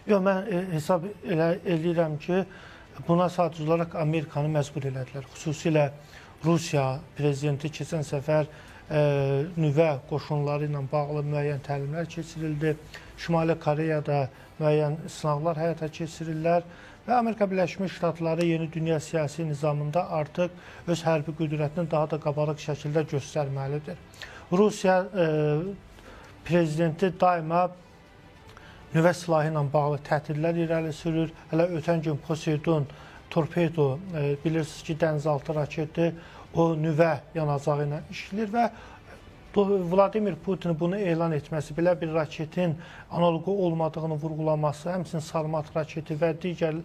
Yox, mən hesab eləyirəm ki, buna sadəcə olaraq Amerikanı məcbur elədilər. Xüsusilə Rusiya prezidenti keçən səfər nüvə qoşunları ilə bağlı müəyyən təlimlər keçirildi. Şimali Koreyada müəyyən sınaqlar həyata keçirirlər və Amerika Birləşmiş Ştatları yeni dünya siyasi nizamında artıq öz hərbi qüdrətini daha da qabarıq şəkildə göstərməlidir. Rusiya prezidenti daima nüvə silahı ilə bağlı təhdidlər irəli sürür. Hələ ötən gün Poseidon torpedo, bilirsiniz ki, dənizaltı raketi o nüvə yanacağı ilə işləyir və Vladimir Putin bunu elan etməsi, belə bir raketin analoqu olmadığını vurğulaması, həmçinin Sarmat raketi və digər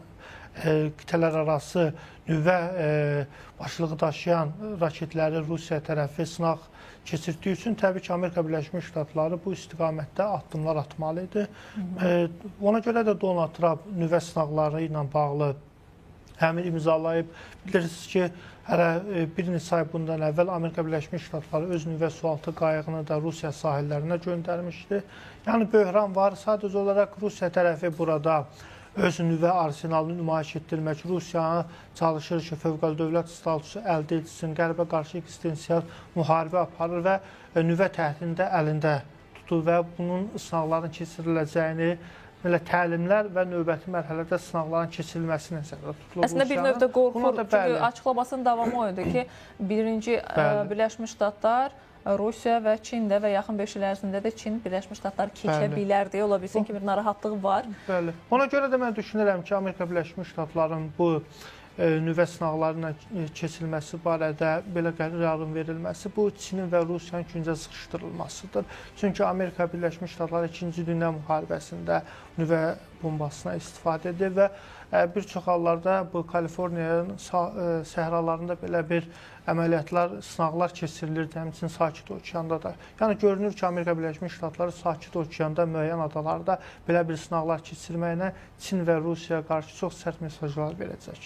qitələr arası nüvə başlığı daşıyan raketləri Rusiya tərəfi sınaq keçirtdiyi üçün təbii ki, Amerika Birləşmiş Ştatları bu istiqamətdə addımlar atmalı idi. Ona görə də Donald Trump nüvə sınaqları ilə bağlı əmr imzalayıb. Bilirsiniz ki, hələ bir neçə ay bundan əvvəl Amerika Birləşmiş Ştatları öz nüvə sualtı qayığını da Rusiya sahillərinə göndərmişdi. Yəni, böhran var. Sadəcə olaraq Rusiya tərəfi burada öz nüvə arsenalını nümayiş etdirmək, Rusiyanı çalışır ki, fövqəladə dövlət statusu əldə etsin, Qərbə qarşı eksistensial müharibə aparır və nüvə təhdidini də əlində tutur və bunun sınaqların keçiriləcəyini, belə təlimlər və növbəti mərhələdə sınaqların keçirilməsi nəzərdə tutulur. Əslində bir növdə qorxur, çünki açıqlamasının davamı o idi ki, birinci Birləşmiş Ştatlar, Rusiya və Çin də və yaxın 5 il ərzində də Çin Birləşmiş Ştatlar keçə bilər deyə ola bilsin ki, bir narahatlıq var. Bəli. Ona görə də mən düşünürəm ki, Amerika Birləşmiş Ştatların bu nüvə sınaqlarına keçilməsi barədə belə qərarın verilməsi bu Çinin və Rusiyanın küncə sıxışdırılmasıdır. Çünki Amerika Birləşmiş Ştatları 2-ci Dünya müharibəsində nüvə bombasına istifadə edir və bir çox hallarda bu Kaliforniyanın səhralarında belə bir əməliyyatlar, sınaqlar keçirilirdi, həmçinin Sakit Okeanda da. Yəni görünür ki, Amerika Birləşmiş Ştatları Sakit Okeanda müəyyən adalarda belə bir sınaqlar keçirməyinə Çin və Rusiyaya qarşı çox sərt mesajlar verəcək.